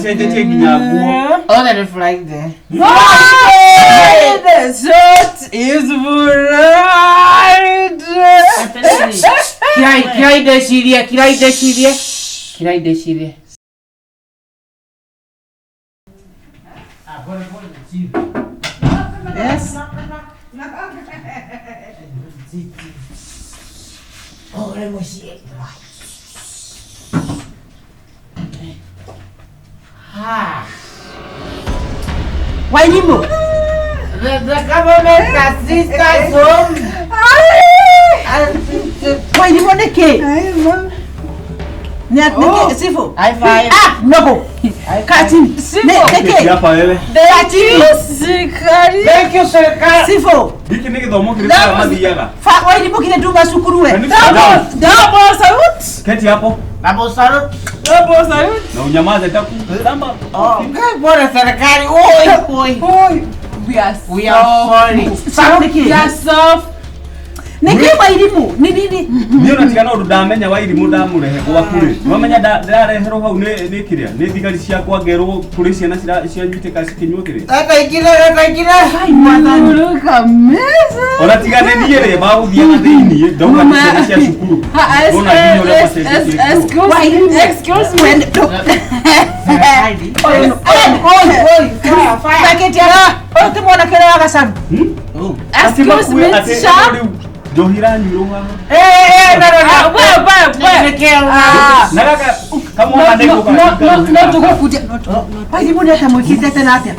Acenjetie nginya nguo. Othe nĩ Friday. Friday. Short is Friday. Atĩrĩrĩ, Kirai, kirai ndecirie, kirai ndecirie. Kirai ndecirie. Yes. Wairimu. The government assist us home. Wairimu nĩ kĩ? Nĩ nĩ kĩ Sifo? High five. Ah, no. Kati. Nĩ nĩ Keti kĩ? hapa wewe. Kati. Serikali. Thank you, serikali. Sifo. Gĩkĩ nĩ gĩthomo kĩrĩkũ arĩa mathiaga? Fa Wairimu kile nduma cukuru we. Can you sit down? Double salute. Keti hapo Double salute. Double salute. na unyamaze taku. Oh, bora serikali. Oi, oi. Oi. We are We are sorry. Sawa nĩ We kĩ? are soft. Nĩ kĩ Wairimu? Nĩ nĩ nĩ. Niĩ ona tiga no ũndũ ndamenya Wairimũ ndamũrehe gwaku rĩ. Nĩwamenya ndĩrareherwo hau nĩ kĩrĩa? Nĩ thigari ciakwa ngerwo kũrĩ ciana cianyitĩka cikĩnyua kĩrĩa. Leta ingine, leta ingine. You look amazing. Ona tiga nĩ niĩ rĩ magũthiaga thĩiniĩ ndauga nĩ ciana cia cukuru. Ndona nginya ũrĩa macenjetie nguo. Excuse me. Excuse me. Serikali. Oi, oi, oi. Paketi ya. Ũyũ ti mwanake ũrĩa wa gacaru. Hmm? Excuse me, Atĩ teacher. rĩu njohi iranyuĩrwo haha. Eh, eh, no, no, no. Ah, wait, wait, wait. Ah. Na gaka kamwana No, nĩgũka no, no, no, tũgũkunja. Wairimu nĩ atĩa mwĩkĩte atĩa na atĩa?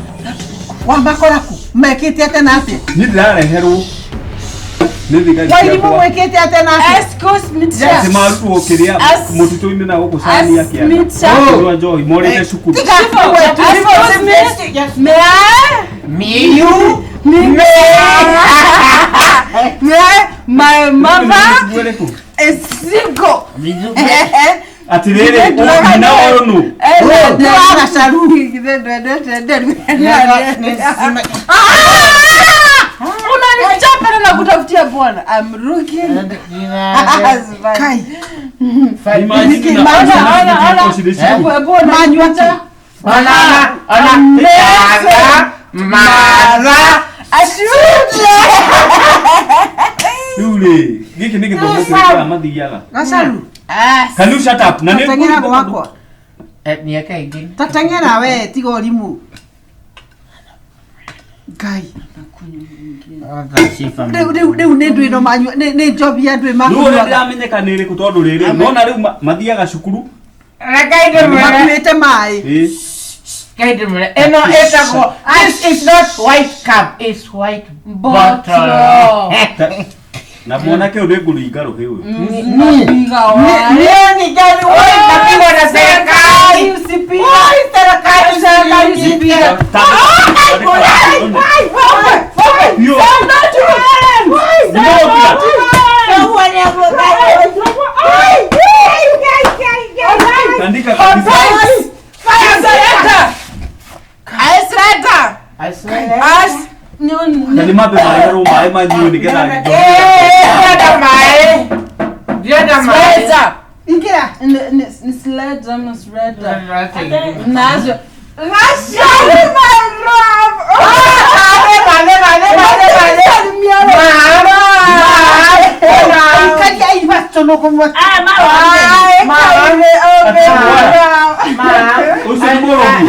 Wambakora kũ? Mekĩte atĩa na atĩa? Niĩ ndĩrareherwo nĩ thigari Wairimu ciakwa. mwĩkĩte atĩa na atĩa? Excuse me, Atĩ teacher. marutwo kĩrĩa As- mũtitũ-inĩ na gũkũ cania As kĩanda. me, teacher. Kũnyua njohi morĩte cukuru. Tiga. Excuse me. May I? Me, you, Me. me. May I? My mother Nĩ ĩrĩkũ? is single. Atĩrĩrĩ, nyina ũyũ nũ? Nĩ wa gacaru. Unanichapa na nakutafutia bwana. I'm looking husband. Kai. Imagine na- Ona, ona, ona. Cirĩ cukuru. Bwana Manyua kĩ? Ona, ona, mara, mara. Ashuja. Rĩu rĩ, gĩkĩ nĩ gĩthomo kĩrĩkũ arĩa mathiaga? Gacaru. Can you shut up? Na nĩ Tateng'era gwakwa. Eh, miaka ingine. Tateng'era we tiga ũrimũ. Ngai. Rĩu rĩu rĩu nĩ ndwĩ no manyua nĩ nĩ njobi ya ndwĩ Rĩu ũrĩa makuaga. ndĩramenyeka nĩ ĩrĩkũ tondũ rĩrĩ, nona rĩu mathiaga cukuru. Reke ndĩmwĩre. Makuĩte maĩ. Ĩ, Reke ndĩmwĩre. Ĩno ĩtagwo, this is not white cup, it's white bottle. ta- na mwanake ũyũ nĩ ngũringa rũhĩ ũyũ. Niĩ ningeni, oi, napigwa na serikali. Usipige. Oi, serikali, serikali, usipige. Yo. Tandika kabisa. I swear. Na nĩ mambe mareherwo maĩ manyue nĩgetha njohi. Eh, ndĩrenda maĩ. Ndĩrenda maĩ. Ingĩra. Ikaria ibato no kũmwe. Ũcio nĩ mũrogi.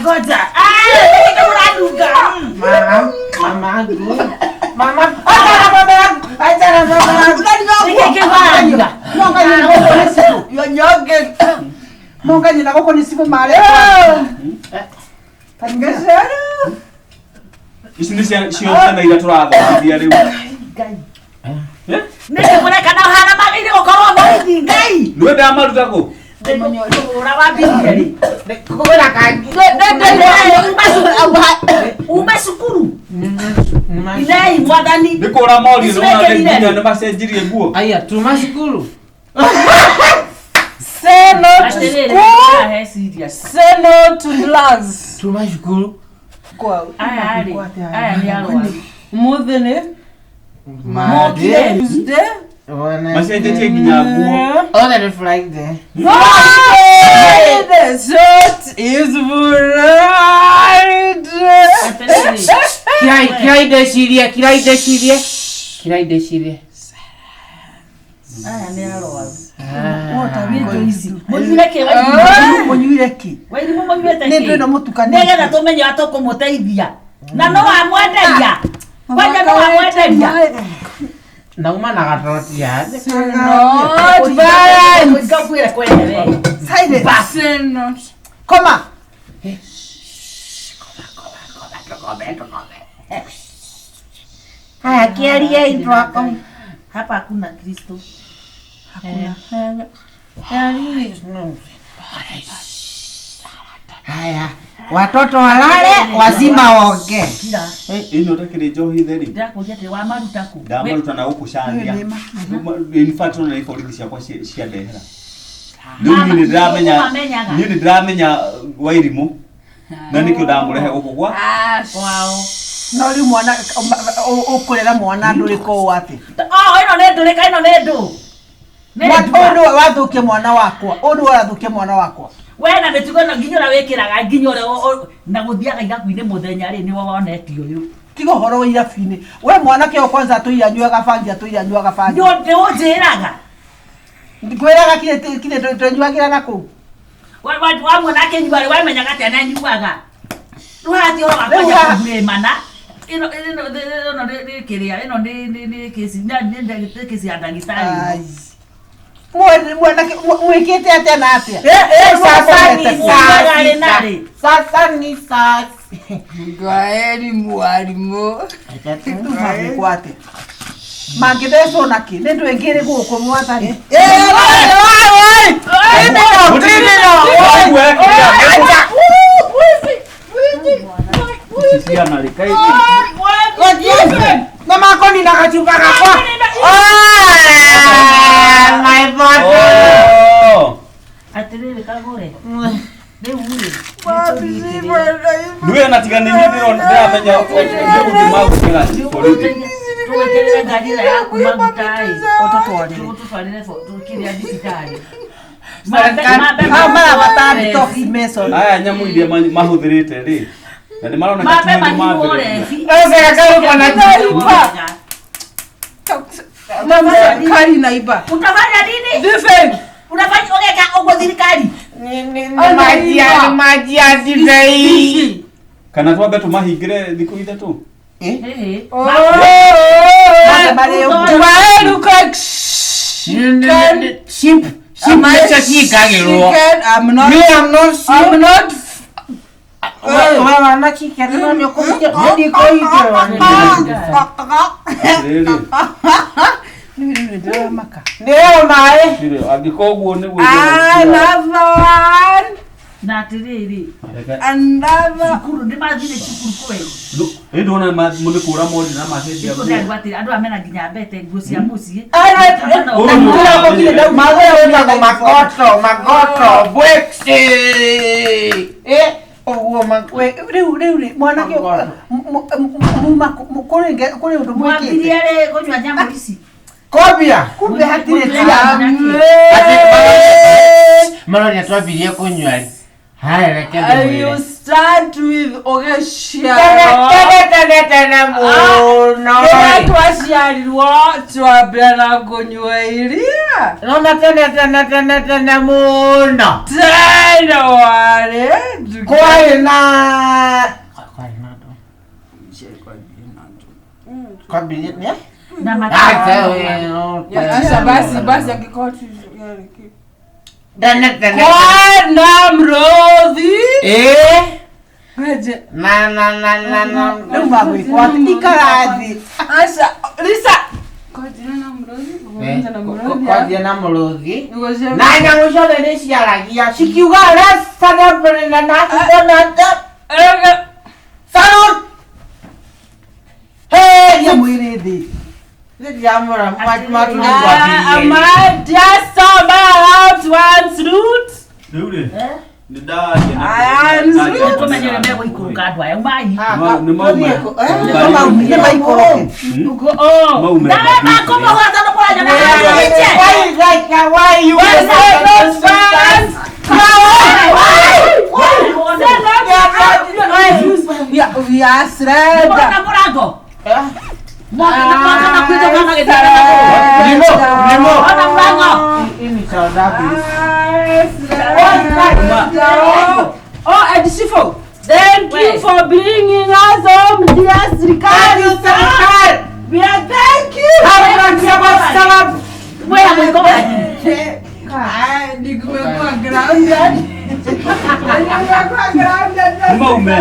Ngoja. Monga nyina gũkũ nĩ cibũ marĩ. Ici nĩ cio ciana iria tũrathomithia rĩu. Eh? Nĩkĩ mũreka na ũhana magĩrĩire gũkorwo borithi Ngai? Nĩwe ndamaruta kũ? Kũgũra wambirie rĩ. Kũgũra kangi. Ume cukuru. Inei mwathani. Nĩ kũra morire Icweke nona rire. nginya nĩ macenjirie nguo. Aya, tuma cukuru. Say no to Atĩrĩrĩ, school. he serious. Say no to drugs. Tuma cukuru. Aya rĩ, aya nĩ arwaru. Mũthĩ nĩ Monday. Tuesday. Macenjetie nginya nguo. Othe nĩ Friday. Friday. Short is Friday. Kirai, kirai ndecirie, kirai ndecirie. Kirai ndecirie. Aya nĩ arwaru. What are we going to do? Mũnyuire kĩ Wairimũ? Mũnyuire kĩ? Wairimũ mũnyuĩte Nĩ kĩ? ndũ ĩno mũtukanĩtie. Nĩgetha tũmenye ũrĩa tũkũmũteithia. Na no wamwenderia. Kwanja no wamwenderia. Nauma na gatotia. Not violence. Ngakwĩra kwene we. Silence. Say not. Koma. Haya, kĩarie twako. Hapa hakuna Kristo. Haya, watoto walale, wazima waongee. Kira. Ĩno takĩrĩ njohi theri. Ndĩrakũria atĩ wamaruta kũ? Ndamaruta na gũkũ caria. In fact ona nĩ borithi ciakwa ciandehera. Rĩu niĩ nĩ ndĩramenya Ũmamenyaga. niĩ nĩ ndĩramenya Wairimũ na nĩkĩo ndamũrehe gũkũ gwa Kwao. No rĩu mwana ũkũrera mwana ndũrĩka ũũ atĩ. Oh, ĩno nĩ ndũrĩka, ĩno nĩ ndũ. Nĩ Ũyũ ndua. nĩwe wathũkia mwana wakwa. Ũyũ nĩwe wathũkia mwana wakwa. We na mĩtugo ĩno nginya ũrĩa wĩkĩraga nginya ũrĩa na gũthiaga irabu-inĩ mũthenya rĩ nĩwe wonete ũyũ. Tiga ũhoro wa irabu-inĩ. We mwanake ũyũ kwanza atũire anyuaga bangi, atũire anyuaga bangi. Nĩ ũnjĩraga. Ngwĩraga kirĩ twenyuagĩra na kũu. Wamuona akĩnyua rĩ wamenyaga atĩa nĩ anyuaga. Rĩu haha ti ũhoro wa Rĩu kwanja haha- kũbuĩmana. Ĩno ĩno ĩno nĩ kĩrĩa ĩno nĩ kesi nĩ kesi ya ndagĩtarĩ. Ai. Mwanake mwĩkĩte atĩa na atĩa? Sasa ni Ugaga rĩ na saa rĩ. sita. Sasa ni saa Kwaheri mwalimu. Rĩu mangĩkwo atĩa? Mangĩthecwo na kĩ? Nĩ ndũ ĩngĩ ĩrĩ gũkũ mwathani. Ici ciana rĩ kaĩ Na makoni na kachupa gakwa. Oh, my bottle. Oh. Atĩrĩrĩ kagũre. Rĩu rĩ. Nĩwe na tiga nĩ niĩ ndĩramenya nĩ magũkĩra borithi. Tũgwĩkĩrĩre ngari ĩrĩa yaku maguta ĩ. Ũtũtwarĩre. Tũgũtwarĩre kĩrĩa thibitarĩ. Hao marabatara detox mason. Aya nyamũ iria mahũthĩrĩte rĩ na nĩ maroneka Mambe ti nĩ mahiũrwo mathĩrĩria. rebi. Serikali naiba. Utafanya nini? Defend. Unafanya ũgeka ũguo thirikari? Ni maji ya maji ya divei. Kana twambe tũmahingĩre thikũ ithatũ. Ĩhĩ. Mambe marĩ ũguo. Tuwaeruka. Chip, chip nicio ciikagĩrwo. Chicken, I'm not. Me, I'm not I'm not. We wana chicken no nĩ ũkũhingĩrwo. Ndikũhingĩrwo. Atĩrĩrĩ, Rĩu rĩu nĩndĩramaka. Nĩyo maĩ. rĩrĩ, angĩkorwo ũguo nĩguo Another one. Na atĩrĩrĩ, Another. cukuru nĩ mathire cukuru kweli. Ĩ ndona nĩ kũra mori na macenjia Nĩkũ ndĩrarigwo atĩrĩ, andũ aya mena nginya mbete nguo cia mũciĩ. Ũyũ nĩ Magũrũ wĩtagwo magoto, magoto, bwĩksi. Eh, ũguo We rĩu rĩu rĩ mwanake muma kũrĩ ũndũ mwĩkĩte. Mwambirie rĩ kũnyua nyamũ ici? Kobia. Kumbe hatirĩ tia. Maronia twambirie kũnyua rĩ. Haya, reke You ndĩmwĩre. start with Tene, ũgĩciarwo. tene, tene, tene mũno. Rĩrĩa twaciarirwo twambia na kũnyua iria. Nona tene, tene, tene, tene mũno. Tene warĩ. Kwarĩ na kwarĩ na ndũ. Kwambirie nĩ? Na Ah, mataro. Aca basi basi angĩkorwo tu Tene, tene. Kwana mrothi. Eh? Aje. Na, na, na, na, na. Rĩu magwĩkwo atĩa? Ikara thĩ. Aca Lisa. Kwanjia na mrothi. Kwanjia na mrothi. Kwanjia na mũrũthi. Nĩguo Na nyamũ ciothe nĩ ciaragia cikiuga Salute! Hey! Ria mwĩrĩ thĩ. Am I just about one fruit? Rĩu rĩ, Tũmenyere megũikũrũka andũ aya umai. Nĩ maikũrũke. Maume. Ndawe makũmũgwata nĩ kũranya na Why like why you We are surrender. Mũrona mũrango. Mwaka na kwĩtwo kana gĩtara. Nimo, nimo. Ona mũrango. Oh, and Shifo, thank you for bringing us home, dear Srikari. We are thank you. Wea mũikũrũka. Nimekuwa grounded. Nimekuwa grounded. Maume.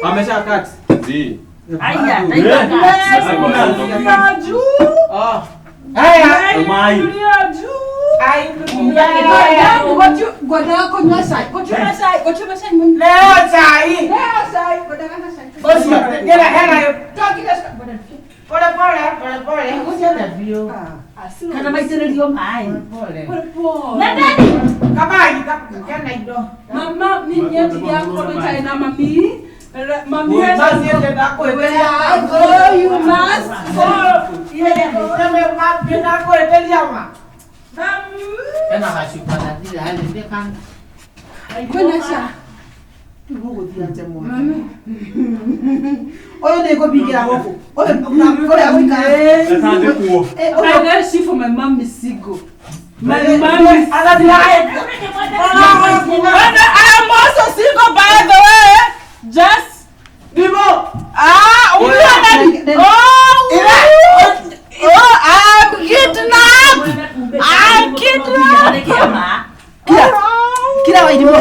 Amesha cut. Zi. Aya, ndaikaka. Oh. Haya. Mai. Leo chai. Osio, gera hela yo. Pole pole, pole pole. Kana maitĩrĩrio maĩ. Pole. Nendeni. Kabai, kana indo. Mama, mimi na mami. Mami has Basi ende ndakweteria. Oh, you must go. Neme ma ndakweteria ma. Mami. Ena gacupa na thira hali ndĩ kana. Kwena sha. Ũyũ nĩ ngũbingĩra gũkũ. Ũyũ ũrĩa gũikara. Asante kuo. I know she for my mom is single. My mom is Ala And I am also single, by the way. Just Dimo. ah, we are oh, oh, I'm kidnapped. I'm kidnapped. Kira. Kira wa irimũ.